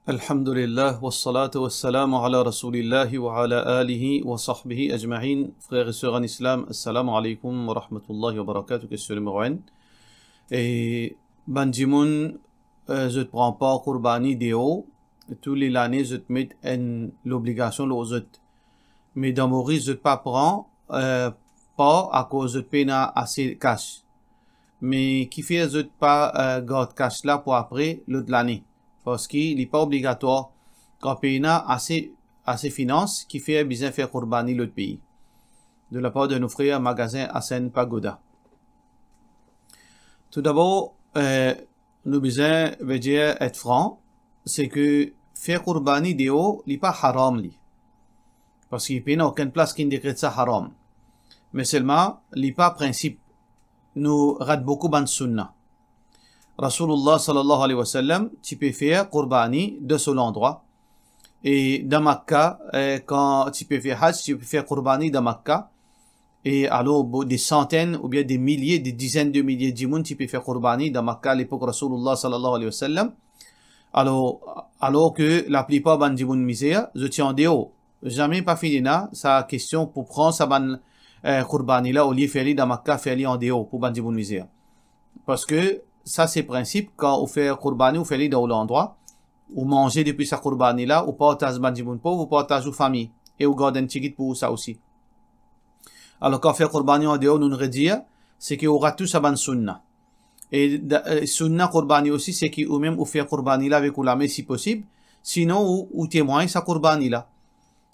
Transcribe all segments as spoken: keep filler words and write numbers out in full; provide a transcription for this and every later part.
Alhamdulillah, wassalatu wassalamu ala Rasoulillah wa ala alihi wa sahbihi ajmain. Frer e ser an Islam, assalamu alaikum wa rahmatullahi wa barakatuh. Kestion nimero enn. E bann dimoun, eh, zot pran par kourbani deor, tou le lane zot met enn lobligasion lor zot. Me dan Moris zot pa pran, eh, par akoz zot pena ase kas. Me kifer zot pa, eh, gard kas la pou apre lot lane? Parski li pa obligatwar kan pena ase, ase finans, kifer bizin fer kourbani lot pei. De lapar de nou frer magazin Hassan Pagoda. Toudabor, eh, nou bizin, vedir, et fran, se ke fer kourbani deor, li pa haram li. Parski pena okenn plas ki'nn dekret sa haram. Me selman, li pa prinsip. Nou rat boukou bann sunna. Rasoulillah sallallahu alayhi wa sallam ti pe fer kourbani dan so landrwa. E dan Makka, eh, kan ti pe fer Hajj, ti pe fer kourbani dan Makka. E alor, bo-, de santenn oubien de milie, de dizenn de milie dimoun ti pe fer kourbani dan Makka lepok Rasoulillah sallallahu alayhi wa sallam. Alor, alor ke laplipar bann dimoun mizer, zot ti andeor. Zame pa finn ena sa kestion pou pran sa bann, eh, kourbani la, olie fer li dan Makka, fer li andeor pou bann dimoun mizer. Parski sa se prinsip, kan ou fer kourbani, ou fer li dan ou landrwa, ou manze depi sa kourbani la, ou partaz bann dimoun pov, ou partaz ou fami, e ou gard enn tigit pou ou sa osi. Alor, kan fer kourbani andeor, nou'nn redir, se ke ou rat tou sa bann sunna. E da-, eh, sunna kourbani osi, se ki ou mem ou fer kourbani la avek ou lame si posib, sinon ou, ou temwagn sa kourbani la.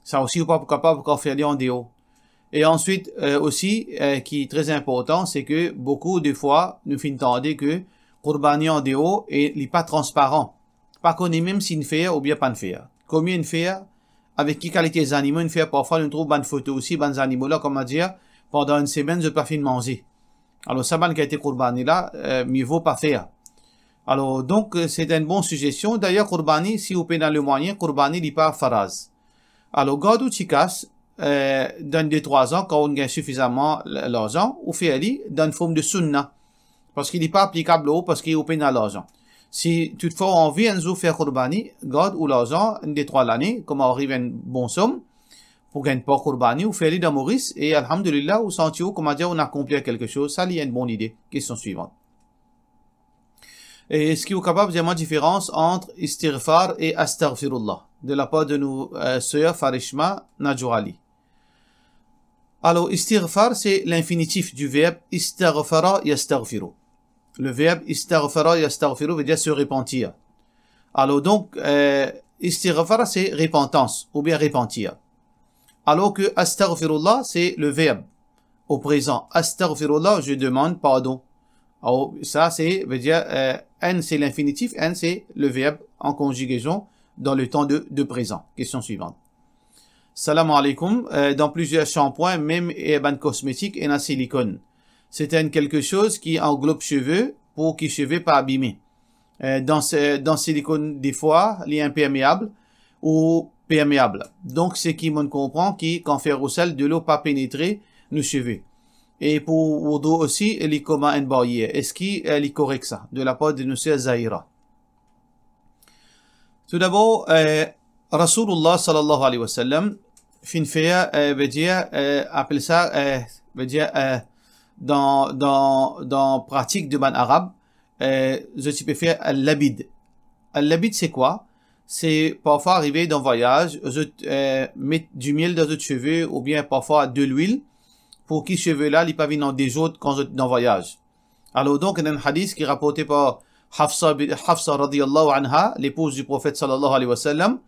Sa osi ou pa pou kapav, ou kapav fer li andeor. E answit, eh, osi, eh, ki tre inportan, se ke boukou de fwa, nou finn tande ke kourbani andeor e li pa transparan. Pa kone mem si inn fer oubien pa'nn fer. Komie inn fer, avek ki kalite zanimo inn fer, parfwa nou trouv bann foto osi, bann zanimo la, koumadir, pandan enn semenn, zot pa finn manze. Alor, sa bann kalite kourbani la, eh, mie vo pa fer. Alor, donk, eh, se enn bon sizestion. Dayer, kourbani, si ou pena lemwayin, kourbani, li pa faraz. Alor, gard ou ti kas, eh, dan de trwa zan, kan ou gagn sifizaman l-, larzan, ou fer li dan form de sunna. Parski li pa aplikab lor ou, parski ou pena larzan. Si toutfwa ou anvi enn zour fer kourbani, gard ou larzan, enn de trwa lane, kouma ou ariv enn bon som, pou gagn par kourbani, ou fer li dan Moris, e alhamdulillah, ou santi ou, koumadir, ou'nn akonplir kelke soz, sa li enn bon lide. Kestion swivan. E eski ou kapav dir mwa diferans ant istighfar e astaghfirullah, de lapar de nou, eh, ser Farishma Najourali? Alor, istighfar, se l'infinitif du verbe istaghfara yastaghfiru. Le verbe istaghfara yastaghfiru veut dire se repentir. Alor donk, eh, istighfar, se repantans oubien repantir. Alor ke astaghfirullah, se le verbe au présent. Astaghfirullah, je demande pardon. Alor, sa, se, veut dire, eh, enn, se l'infinitif, enn, se le verbe en conjugaison dans le temps de, de présent. Kestion swivan. Salam alaikum. Eh, dan plizier sanpwin, mem, eh, bann kosmetik, ena silikonn. Se enn kelke soz ki anglob seve pou ki seve pa abime. Eh, dan se, dan silikonn, defwa, li inpermeab ou permeab. Donk, seki monn konpran ki kan fer wousal, delo pa penetre nou seve. E pou woudou osi, li kouma enn baryer. Eski, eh, li korek sa? De lapar de nou ser Zahira. Toudabor, eh, Rasoulillah sallallahu alayhi wa sallam finn fer, eh, veut dire, eh, apel sa, eh, veut dire, eh, dan, dan, dan pratik de bann Arab, eh, zot ti pe fer al-labid. Al-labid, se kwa? Se parfwa arive dan vwayaz, zot, eh, met dimiel dan zot seve oubien parfwa delwil pou ki seve la, li pa vinn an dezord kan zot dan vwayaz. Alor donk, ena enn hadis ki raporte par Hafsa bi-, Hafsa radiyallahu anha, l'épouse du prophète sallallahu alayhi wa sallam,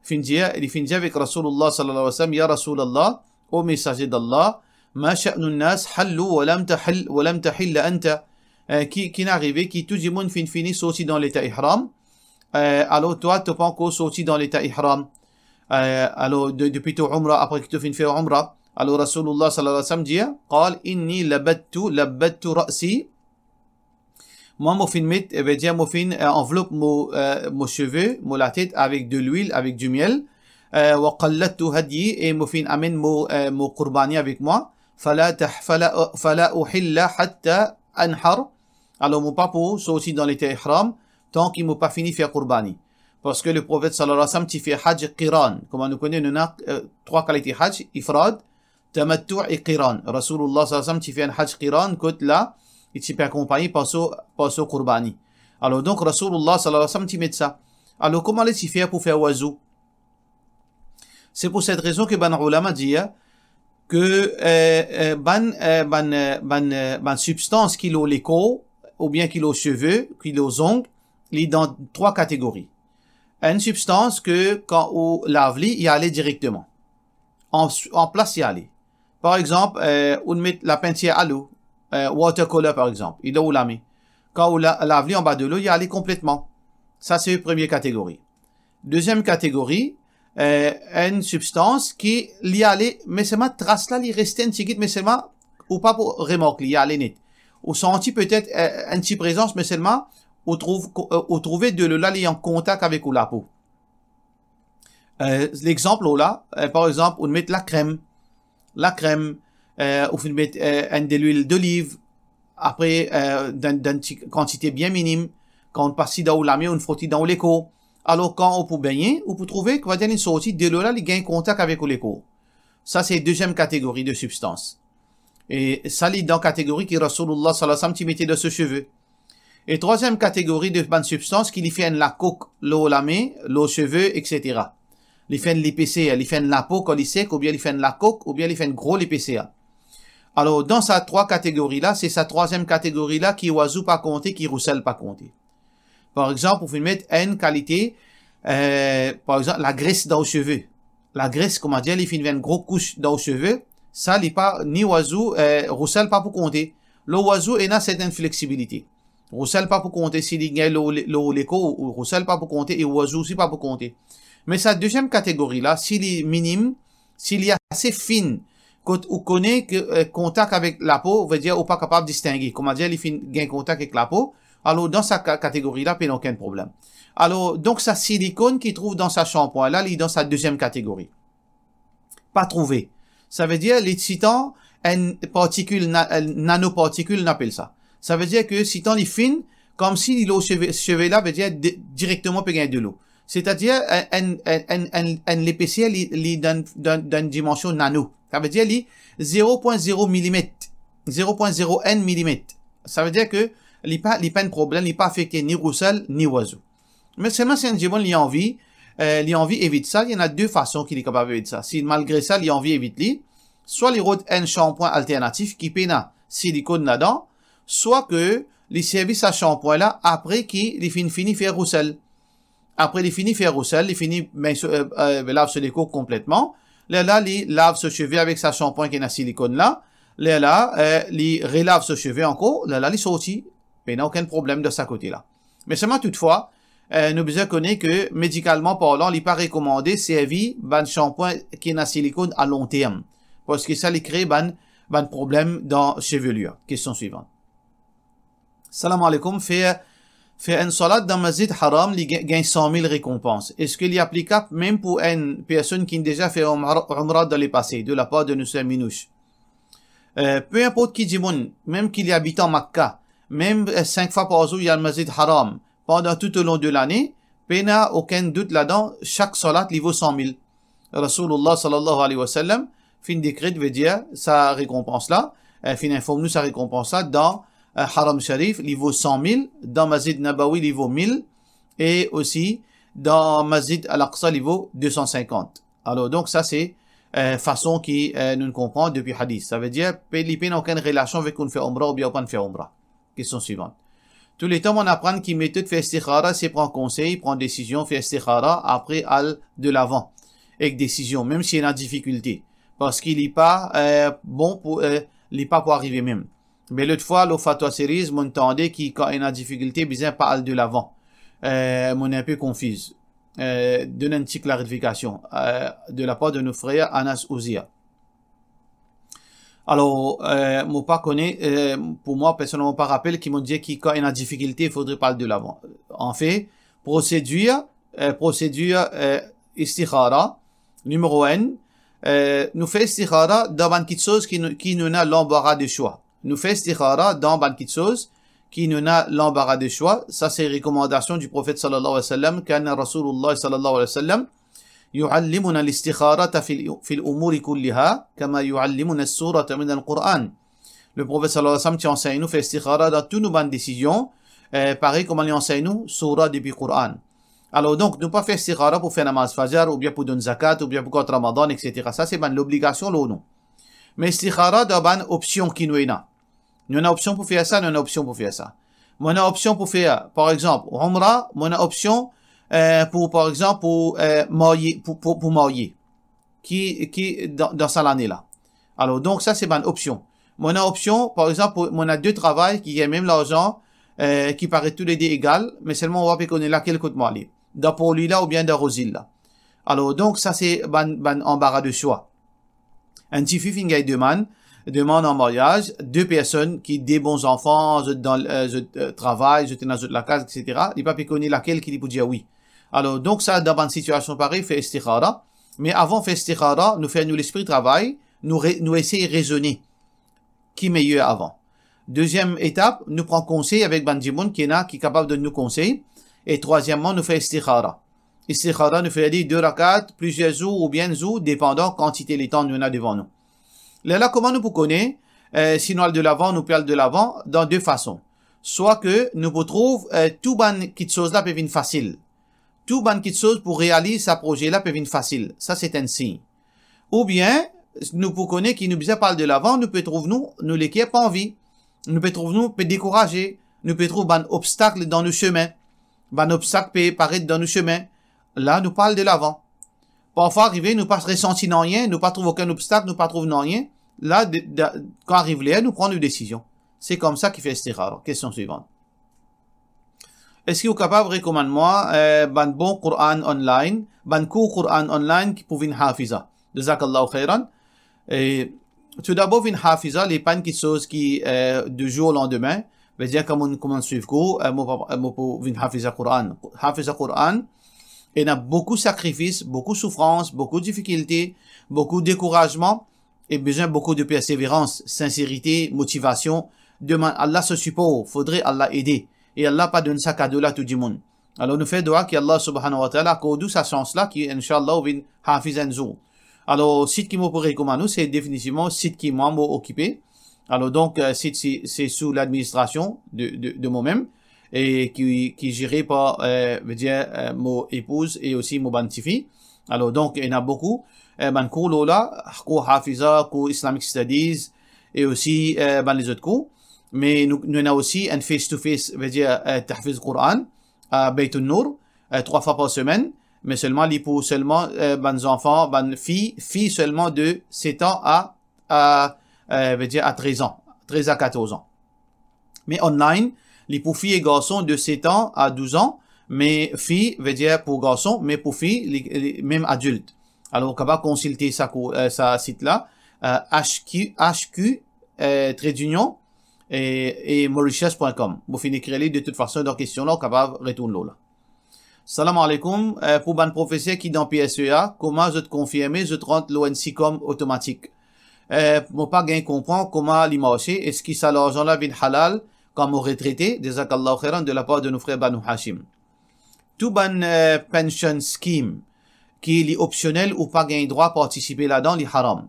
finn dir, li finn dir avek Rasoulillah sallallahu alayhi wa sallam, "Ya Rasoulillah, ô messager d'Allah, ma sha'nun nas hallu wa lam tahil, wa lam tahilla anta?" Eh, ki, ki inn arive, ki tou dimoun finn fini sorti dan leta ihram, eh, alor twa, to pa ankor sorti dan leta ihram. Eh, alor, de, depi to umra, apre ki to finn fer umra, alor Rasoulillah sallallahu alayhi wa sallam dir, qal, "Inni labadtu, labadtu ra'si." Mwa, mo finn met, eh, veut dire, mo finn, eh, anvlop mo, eh, mo seve, mo latet avek delwil, avek dimiel, eh, wa qalladtu hadyi, e mo finn amenn mo, eh, mo kourbani avek mwa. Fala tah-, fala, fala uhilla hatta anhar. Alor, mo pa pou sorti dan leta ihram, tan ki mo pa fini fer kourbani. Parski le Profet sallallahu alayhi wa sallam ti fer hajj qiran. Kouma nou kone, nou ena, eh, trwa kalite hajj, ifrad, tamattu e qiran. Rasoulullah sallallahu alayhi wa sallam ti fer enn hajj qiran, kot la, li ti pe akonpagn par so, par so kourbani. Alor donk, Rasoulullah sallallahu alayhi wa sallam ti met sa. Alor, kouma li ti fer pou fer wazou? Se pou set rezon ki bann oulama dir, eh, ke, eh, eh, bann, eh, bann, eh, bann, eh, bann sibstans ki lor lekor, oubien ki lor seve, ki lor zong, li dan trwa kategori. Enn sibstans ke kan ou lav li, li ale direkteman. An, an plas li ale. Par exanp, eh, ou met lapintir alo, eh, watercolor par exanp, li dan ou lame. Kan ou la-, lav li anba delo, li ale konpletman. Sa se premie kategori. Deziem kategori, eh, enn sibstans ki li ale, me selman tras la, li reste enn tigit, me selman ou pa pou remark li, li ale net. Ou santi petet, eh, enn ti prezans, me selman ou trouv, eh, ou trouve delo la, li an kontak avek ou lapo. Eh, lexanp lor la, eh, par exanp, ou met lakrem, lakrem, eh, ou finn met, eh, enn delwil doliv, apre, eh, dan, dan ti kantite bien minim, kan ou pas li dan ou lame, ou frot li dan ou lekor. Alor, kan ou pou begne, ou pou trouve, ki va dir, li sorti, delo la, li gagn kontak avek ou lekor. Sa, se deziem kategori de sibstans. E sa, li dan kategori ki Rasoulullah sallallahu alayhi wa sallam ti mete dan so seve. E trwaziem kategori de bann sibstans ki li fer enn lakok lor lame, lor seve, et cetera. Li fer enn lepeser, li fer enn lapo kan li sek, oubien li fer enn lakok, oubien li fer enn gro lepeser. Alor, dan sa trwa kategori la, se sa trwaziem kategori la ki wazou pa konte, ki rousel pa konte. Par exanp, ou finn met enn kalite, eh, par exanp, lagres dan ou seve. Lagres, kouma dir, li finn vinn enn gro kous dan ou seve, sa li pa, ni wazou, eh, rousel pa pou konte. Lor wazou, ena sertenn fleksibilite. Rousel pa pou konte si li gagn lor le-, lor lekor, ou rousel pa pou konte, e wazou osi pa pou konte. Me sa deziem kategori la, si li minim, si li ase fin, kot ou kone ke, eh, kontak avek lapo, vedir ou pa kapav distinge. Kouma dir, li finn gagn kontak avek lapo, alor dan sa ka-, kategori la, pena okenn problem. Alor, donk sa silikonn ki trouv dan sa sanpwin la, li dan sa deziem kategori. Pa trouve. Savedir, li sitan enn partikil, na-, enn nanopartikil, nou apel sa. Savedir ke sitan li fin, koumsi li lor seve, seve la, vedir di-, direkteman pe gagn delo. Setadir, enn, enn, enn, enn, enn, enn lepeser, li, li dan, dan, dan dimansion nano. Savedir, li zero pwin zero milimet, zero pwin zero enn milimet. Savedir ke li pa, li pa enn problem, li pa afekte ni rousel, ni wazou. Me selman si enn dimoun li anvi, eh, li anvi evit sa, li ena de fason ki li kapav evit sa. Si malgre sa, li anvi evit li, swa li rod enn sanpwin alternatif ki pena silikonn ladan, swa ke li servi sa sanpwin la apre ki li finn fini fer rousel. Apre li fini fer rousel, li fini, ben, so, eh, eh, lav so lekor konpletman. Lerla li lav so seve avek sa sanpwin ki ena silikonn la. Lerla, eh, li relav so seve ankor. Lerla li sorti. Pena okenn problem dan sa kote la. Me selman toutfwa, eh, nou bizin kone ke medikalman parlan, li pa rekomande servi bann sanpwin ki ena silikonn a long term. Parski sa li kre bann, bann problem dan sevelir. Kestion swivan. Salam aleykoum, fer, fer enn salat dan Masjid Haram, li gagn, gagn san mil rekonpans. Eski li aplikab mem pou enn personn ki deza fer Umra, Umra dan lepase, de lapar de nou ser Minouch? Eh, pe inport ki dimoun, mem ki li abitan Makka, mem, eh, sink fwa par zour li al Masjid Haram, pandan toutolong de lane, pena okenn dout ladan, sak salat li vo san mil. Rasoulullah sallallahu alayhi wa sallam finn dekret, vedir sa rekonpans la, eh, finn inform nou sa rekonpans la, dan, eh, Haram Sharif, li vo san mil, dan Masjid Nabawi, li vo mil, e osi dan Masjid Al-Aqsa, li vo de san sinkant. Alor, donk, sa se, eh, fason ki, eh, nou konpran depi hadis. Savedir, pe, li pena okenn relasion avek ou fer Umra oubien ou pa fer Umra. Kestion swivan. Touletan, mo'nn aprann ki metod fer istikhara, se pran konsey, pran desizion, fer istikhara, apre al delavan ek desizion, mem si ena difikilte. Parski li pa, eh, bon pou, eh, li pa pou arive mem. Me lot fwa, lor Fatwa Series, mo'nn tande ki kan ena difikilte, bizin pa al delavan. Eh, mo'nn inpe konfiz. Eh, donn enn ti klarifikasion, eh, de lapar de nou frer Anas Ouzia. Alor, eh, mo pa kone, eh, pou mwa, personelman, mo pa rapel ki mo'nn dir ki kan ena difikilte, fodre pa al delavan. Anfet, prosedir, eh, prosedir, eh, istikhara, nimero enn, eh, nou fer istikhara dan bann kitsoz ki nou, ki nou ena lanbara de swa. Nou fer istikhara dan bann kitsoz ki nou ena lanbara de swa, sa se rekomandasion di Profet sallallahu alayhi wa sallam, kana Rasulullah sallallahu alayhi wa sallam yuallimuna al-istikharata fil, fil umuri kulliha, kama yuallimuna as-surata min al-Quran. Le Profet sallallahu alayhi wa sallam ti ansegn nou fer istikhara dan tou nou bann desizion, eh, parey kouma li ansegn nou sura depi Quran. Alor donk, nou pa fer istikhara pou fer namaz fajar, oubien pou donn zakat, oubien pou kont Ramadan, et cetera. Sa se bann lobligasion lor nou. Me istikhara dan bann opsion ki nou ena. Nou ena opsion pou fer sa, nou ena opsion pou fer sa. Mo ena opsion pou fer, par exanp, umra, mo ena opsion, eh, pou, par exanp, pou, eh, marye, pou, pou, pou marye. Ki, ki, dan, dan sa lane la. Alor, donk, sa se bann opsion. Mo ena opsion, par exanp, pou, mo ena de travay ki gagn mem larzan, eh, ki paret toulede egal, me selman mo pa pe kone lakel kot mo ale. Dan Porlwi la oubien dan Rosil la. Alor, donk, sa se bann, bann anbara de swa. Enn tifi finn gagn demann, demann an maryaz, de personn ki de bon zanfan, zot dan, eh, zot, eh, travay, zot ena zot lakaz, et cetera. Li pa pe kone lakel ki li pou dir wi. Alor, donk sa, dan bann sitiasion parey, fer istikhara. Me avan fer istikhara, nou fer nou lespri travay, nou re-, nou esey rezone ki meyer avan. Deziem etap, nou pran konsey avek bann dimoun ki ena ki kapav donn nou konsey. E trwazieman, nou fer istikhara. Istikhara, nou fer li de rakat, plizier zour oubien enn zour, depandan kantite letan nou ena devan nou. Lerla, kouma nou pou kone, eh, si nou al delavan, nou pe al delavan dan de fason. Swa ke nou pou trouv, eh, tou bann kitsoz la pe vinn fasil. Tou bann kitsoz pou realiz sa proze la pe vinn fasil. Sa se enn sign. Oubien, nou pou kone ki nou bizin pa al delavan, nou pe trouv nou, nou leker pa anvi. Nou pe trouv nou pe dekouraze. Nou pe trouv bann obstak dan nou sime. Bann obstak pe paret dan nou sime. La, nou pa al delavan. Parfwa arive, nou pa resanti nanye, nou pa trouv okenn obstak, nou pa trouv nanye. La, de, de, kan ariv ler, nou pran nou desizion. Se koumsa ki fer istikhara. Kestion swivan. Eski ou kapav rekomann mwa, eh, bann bon Quran online, bann kour Quran online ki pou vinn hafiza? Jazakallahu khairan. E toudabor, vinn hafiza, li pa enn kitsoz ki, eh, de zour o landime. Vedir, kan mo koumans swiv kour, eh, mo pa, mo pou vinn hafiza Quran. Hafiza Quran, ena boukou sakrifis, boukou soufrans, boukou difikilte, boukou dekourazman, e bizin boukou de perseverans, sinserite, motivasion. Demann Allah so sipor, fodre Allah ede. E Allah pa donn sa kado la tou dimoun. Alor, nou fer dwa ki Allah subhanahu wa ta'ala akord ou sa sans la, ki, inshallah, ou vinn hafiz enn zour. Alor, sit ki mo pou rekomann ou, se definitivman sit ki mwa mo okipe. Alor, donk, eh, sit se, se sou ladministrasion de, de, de mo mem, e ki, ki zere par, eh, vedir, eh, mo epouz e osi mo bann tifi. Alor, donk, ena boukou, eh, bann kour lor la, kour hafiza, kour Islamic Studies, e osi, eh, bann lezot kour. Me nou, nou ena osi enn face to face, vedir, eh, tahfiz Quran, a Beit Nour, eh, trwa fwa par semenn, me selman li pou selman, eh, bann zanfan, bann fi, fi selman de set an a, a, eh, vedir a trez an, trez a katorz an. Me online, li pou fi e garson de set an a douz an, me fi, vedir pou garson, me pou fi, li, li mem adilt. Alor, ou kapav konsilte sa kou-, eh, sa sit la, eh, H Q, H Q, eh, trait d'union, e, e mauritius point com. Mo finn ekrir li, de tout fason, dan kestion la, ou kapav retourn lor la. Salam aleykoum, eh, pou bann profeser ki dan P S E A, kouma zot konfirme zot rant lor enn sikom otomatik? Eh, mo pa gagn konpran kouma li marse, eski sa larzan la vinn halal kan mo retrete? Jazakallahu khairan, de lapar de nou frer Banu Hashim. Tou bann, eh, pension scheme ki li opsionel, ou pa gagn drwa partisipe ladan, li haram.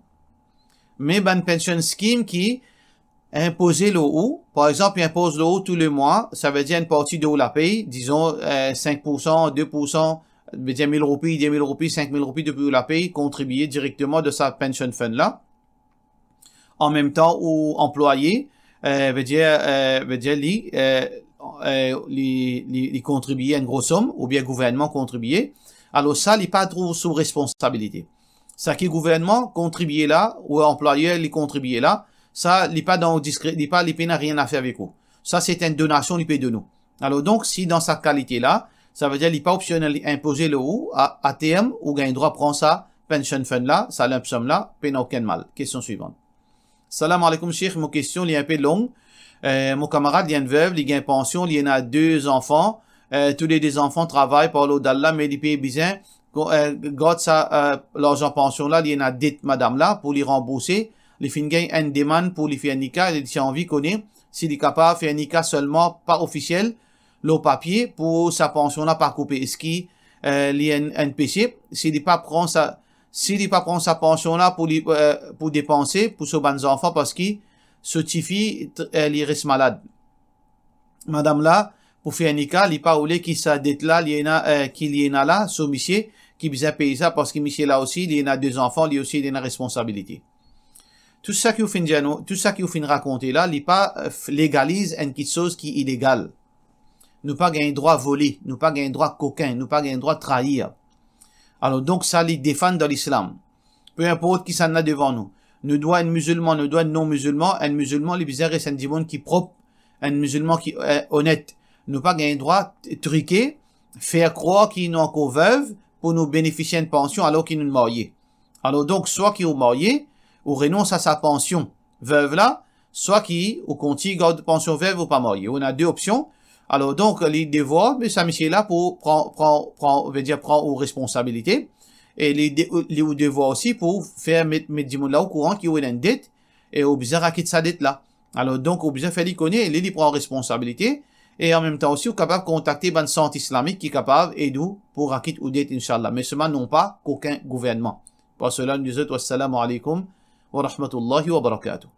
Me bann pension scheme ki inpoze lor ou, par exanp, li inpoz lor ou tou le mwa, savedir enn parti de ou lapey, dizon, eh, sink pour san, de pour san, vedir mil roupi, de mil roupi, sink mil roupi depi ou lapey, kontribie direkteman dan sa pension fund la. An mem tan ou anplwaye, eh, vedir, eh, vedir li, eh, eh, li, li, li kontribie enn gro som, oubien gouvernman kontribie, alor sa, li pa trouv sou responsabilite. Sa ki gouvernman kontribie la, ou anplwayer li kontribie la, sa, li pa dan ou diskre-, li pa, li pena rien a fer avek ou. Sa, se enn donasion li pe donn ou. Alor donk, si dan sa kalite la, savedir li pa opsionel, li inpoze lor ou, a, a term, ou gagn drwa pran sa pension fund la, sa lump sum la, pena okenn mal. Kestion swivan. Salam aleykoum, Sheikh. Mo kestion, li inpe long. Eh, mo kamarad, li enn vev, li gagn pansion, li ena de zanfan. Eh, tou le de zanfan travay par lord Allah, me li pe bizin ko-, eh, gard sa, eh, larzan pansion la, li ena det madam la pou li ranbourse. Li finn gagn enn demann pou li fer nika, li ti anvi kone si li kapav fer nika selman pa ofisiel, lor papie, pou sa pansion la pa koupe. Eski, eh, li enn, enn pese? Si li pa pran sa, si li pa pran sa pansion la pou li, eh, pou depanse pou so bann zanfan, parski so tifi, eh, li res malad. Madam la, pou fer nika, li pa oule ki sa det la, li ena, eh, ki li ena la, so misie, ki bizin pey sa, parski misie la osi, li ena de zanfan, li osi, li ena responsabilite. Tou sa ki ou finn dir nou, tou sa ki ou finn rakonte la, li pa, eh, f-, legaliz enn kiksoz ki ilegal. Nou pa gagn drwa vole, nou pa gagn drwa kokin, nou pa gagn drwa trair. Alor, donk, sa li defann dan Lislam. Pe inport kisannla devan nou. Nou drwa enn mizilman, nou drwa enn non-mizilman, enn mizilman, li bizin res enn dimoun ki prop, enn mizilman ki, eh, onet. Nou pa gagn drwa t-, trike, fer krwar ki nou ankor vev pou nou benefisie enn pansion alor ki nou marye. Alor donk, swa ki ou marye, ou renons a sa pansion vev la, swa ki ou kontign gard pansion vev ou pa marye. Ou ena de opsion. Alor donk, li devwar, me sa misie la pou pran, pran, pran, vedir pran ou responsabilite. E li de-, li ou devwar osi pou fer met, met dimoun la okouran ki ou ena enn det, e ou bizin rakit sa det la. Alor donk, ou bizin fer li kone, li, li pran responsabilite, e anmemtan osi, ou kapav kontakte bann sant islamik ki kapav ed ou pou rakit ou det, inshallah. Me selman non pa kokin gouvernman. Par sela, nou dir zot, wassalamu alaikum wa rahmatullahi wa barakatuh.